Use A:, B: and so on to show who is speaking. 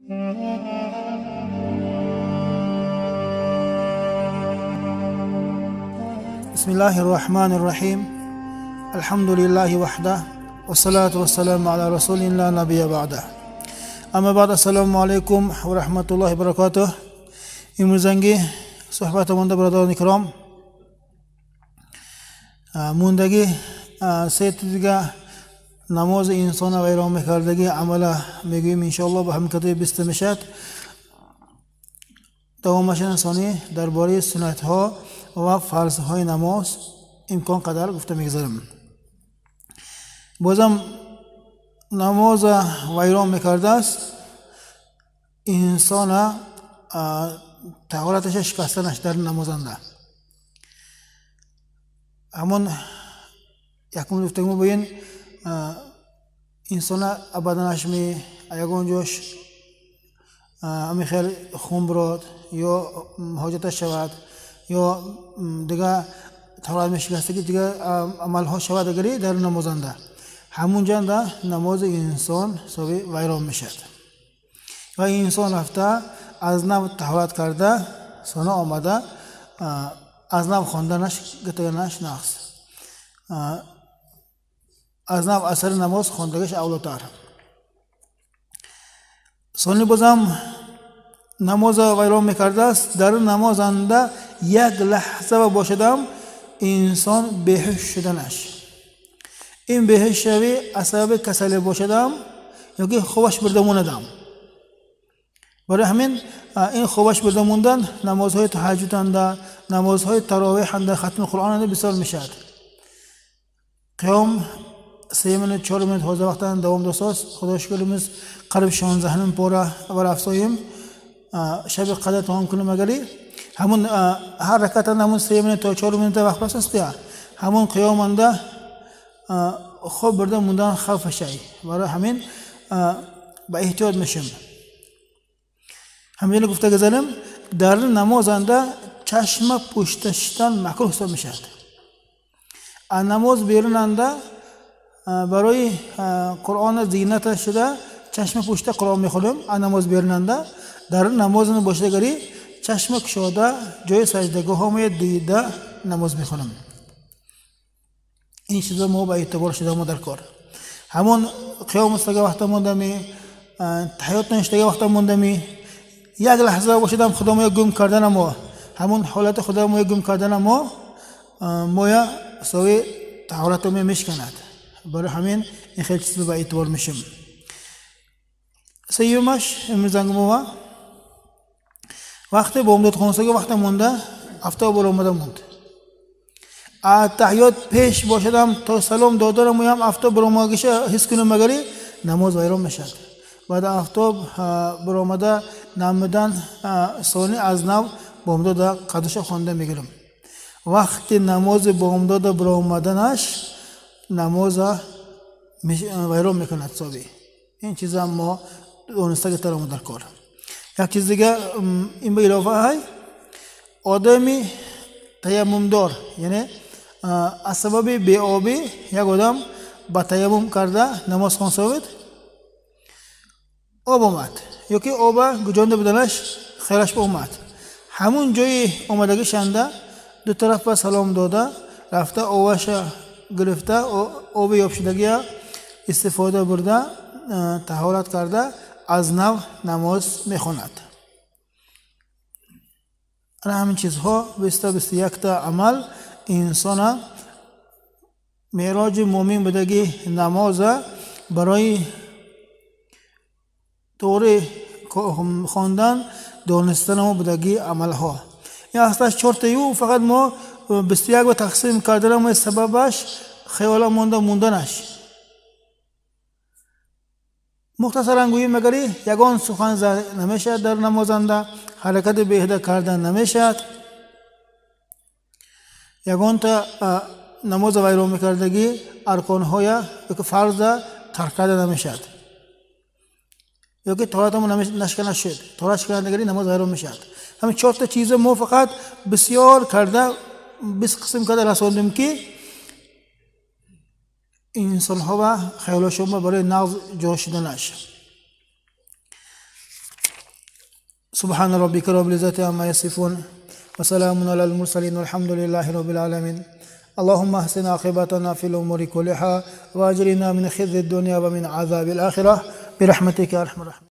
A: بسم الله الرحمن الرحيم. الحمد لله وحده والصلاة والسلام على رسول الله نبي بعده. اما بعد، السلام علیکم و رحمت الله وبرکاته. امروزنگی صحبت مونده برادران کرام موندگی سه دیگه نماز انسان ویران میکردگی عمل میگوییم انشاءالله به هم کتاب 20 میشد. دوامش انسانی درباره سنت ها و فرض های نماز امکان قدر گفته میگذارم. بازم نماز ویران میکرده است انسان طهارتش شکستنش در نمازنده. همون یکم گفتگو ببین انسان بدنش می یگان جاش امی خیلی خون براد یا حاجتش شود یا دیگه طهارت میشکستگی دیگه عملها شود اگری در نمازنده همون جنده نماز انسان سوی ویران میشد و انسان رفته از نو طهارت کرده سنا آمده از نو خواندنش گتگنش نقص از نو اثر نماز خواندگش اولاتر. سنی بازم نماز ویران میکرده است در نمازنده یک لحظه و باشدم انسان بیهوش شدنش. این بیهوش شوی از کسل باشدم یا که خوابش برده موندم. برای همین این خوابش برده موندن نمازهای تهجد انده نمازهای تراویح انده ختم قرآن انده بسیار میشد. قیام 3 minute 4 minute حوزه وقتا دوام داشت. خدا شکرimiz قریب 16 نیم پوره و افزاییم شب قدر تمام کنیم اگری همون هر رکعت همون 3 minute تا 4 minute وقت پس است همون قیام انده خواب برده موندن خوف شی. برای همین با احتیاط میشیم. همین گفته گذارم در نماز انده چشم پوشتشتن مکروه حساب میشد. نماز بیرون انده برای قرآن زینت شده چشم پوشته قرآن میخوریم. نماز بیرون انده در نماز باشدگری چشم کشاده جای سجدگاه ها می دیده نماز میخونم. این چیزا ما با اعتبار شده ما در کار همون قیام استگاه وقت مونده می تحیات نشتگاه وقت مونده می یک لحظه باشدم خدا ما گم کردن ما همون حالت خدا ما گم کردن ما ما سوی طهارت می میشکند. برای همین این خیلی چیز با اعتبار میشیم. سیومش امروز ما وقت بامداد خونسگی وقت مونده افتاب بر آمده موند. تحیات پیش باشدم تا سلام دادرم و هم افتاب بر آمدگیش حس کنم مگری نماز ویران میشد. بعد افتاب بر آمده نمودن ثانی از نو بامداد قدش خوانده میگیرم. وقت نماز بامداد بر آمدنش نماز ویران میکند صابی. این چیزا ما دونسته که ترامو در کار. یک چیز دیگه این به علاوه های آدمی تیمم دار یعنی از سبب بی آبی یک آدم با تیمم کرده نماز خوان ساوید آب آمد یا که آب گجانده بدنش خیرش به آمد همون جای آمدگیش انده دو طرف به سلام داده رفته آبش گرفته آب یاب شدگی استفاده برده طهارت کرده از نو نماز میخواند. همین چیزها 21 تا عمل انسان معراج مؤمن بدگی نماز برای طور خواندن دانستن و بدگی عملها. این اصلاش 4 تا فقط ما 21 با تقسیم کردن سببش خیال مونده موندنش. مختصرا گوییم مگری یگان سخن نمیشد در نمازنده حرکت بهده کردن نمیشد یگان تا نماز ویران میکردگی ارکانهای که فرض ترک کرده نمیشد یا که طهارت هم نشکنه شد طهارت شکنندگی نماز ویران میشد. همین 4 تا چیز ما فقط بسیار کرده 20 قسم کرده رساندیم که انسان ها و خیالشون برای نقض جا شدنش. سبحان ربك رب العزة عما يصفون وسلام على المرسلين والحمد لله رب العالمين. اللهم احسن عاقبتنا في الأمور كلها وأجرنا من خزي الدنيا ومن عذاب الآخرة برحمتك يا أرحم الراحمين.